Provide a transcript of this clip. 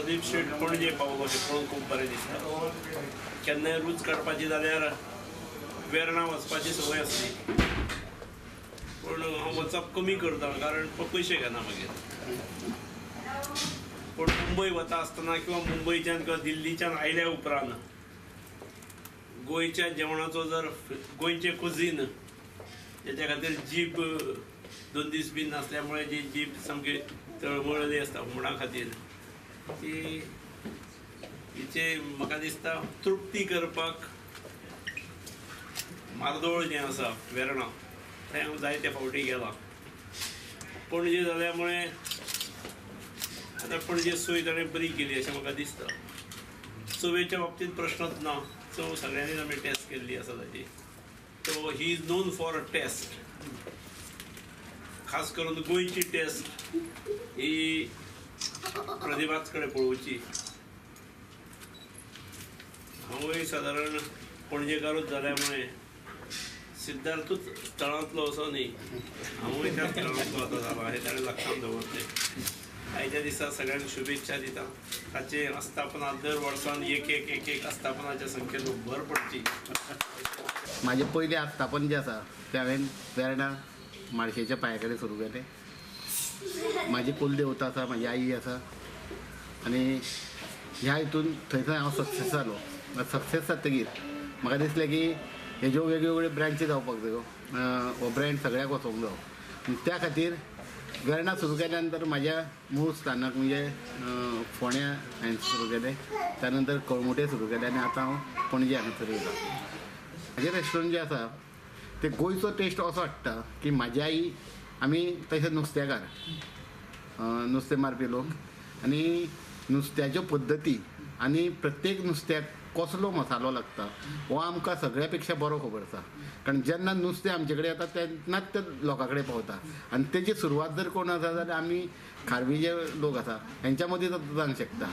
प्रदीप शेट पणजे पावलो हें पळोवन खूब बरें दिसता. केन्नाय रूच काडपाची जाल्यार वेर्णा वचपाची संवय आसली, पूण हांव वचप कमी करता कारण पयशे घेना मागीर. पूण मुंबय वता आसतना किंवा मुंबयच्यान किंवा दिल्लीच्यान आयल्या उपरांत गोंयच्या जेवणाचो जर गोंयचें कुझीन तेच्या खातीर जीब 2 दीस बी नासल्यामुळे जी जीब सामकी तळमळली आसता हुमणा खातीर, ती हिचे म्हाका दिसता तृप्ती करपाक मार्दोळ जें आसा वेर्णा थंय हांव जायते फावटी गेलां. पणजे जाल्या मुळे आतां पणजे सोय ताणें बरी केली अशें म्हाका दिसता. चवेच्या बाबतींत प्रश्नच ना, चव सगळ्यांनीच आमी टेस्ट केल्ली आसा ताची. So he is known for a taste, खास करून गोंयची टेस्ट ही प्रदीपाच कडेन पळोवची. हांवूय सादारण पणजेकारूच जाल्या मुळे सिद्धार्थूच तळांतलो असो न्ही, हांवूय त्या तळांतलो आतां जाला हें ताणें लक्षांत दवरलें. आयच्या दिसा सगळ्यांक शुभेच्छा दिता. ताचे आस्थापना दर वर्सान एक एक एक एक आस्थापनाच्या संख्येन भर पडची. म्हाजें पयलें आस्थापन जें आसा तें हांवें वेर्णा मार्शेच्या पांया कडेन सुरू केलें. म्हाजी कुलदेवता आसा, म्हाजी आई आसा आनी ह्या हितून थंयसर हांव सक्सेस जालो. सक्सेस जातकीर म्हाका दिसलें की हेज्यो वेगवेगळ्यो ब्रांची जावपाक जायो, हो ब्रँड सगळ्याक वचोंक जायो. त्या खातीर वेर्णा सुरू केल्या नंतर म्हाज्या मूळ स्थानक म्हणजे फोंड्या हांवें सुरू केलें, त्या नंतर कळमुटे सुरू केलें आनी आतां हांव पणजे हांगासर येयलां. म्हाजें रेस्टॉरंट जें आसा तें गोंयचो टेस्ट असो हाडटा की म्हाजी आई, आमी तशें नुस्तेकार, नुस्तें मारपी लोक, आनी नुस्त्याच्यो पद्दती आनी प्रत्येक नुस्त्याक कसलो मसालो लागता हो आमकां सगळ्या पेक्षा बरो खबर आसा. कारण जेन्ना नुस्तें आमचे कडेन येता तेन्नाच तें लोकां कडेन पावता आनी तेजी सुरवात जर कोण आसा जाल्यार आमी खारवी जे लोक आसा हेंच्या मदीं जावंक शकता.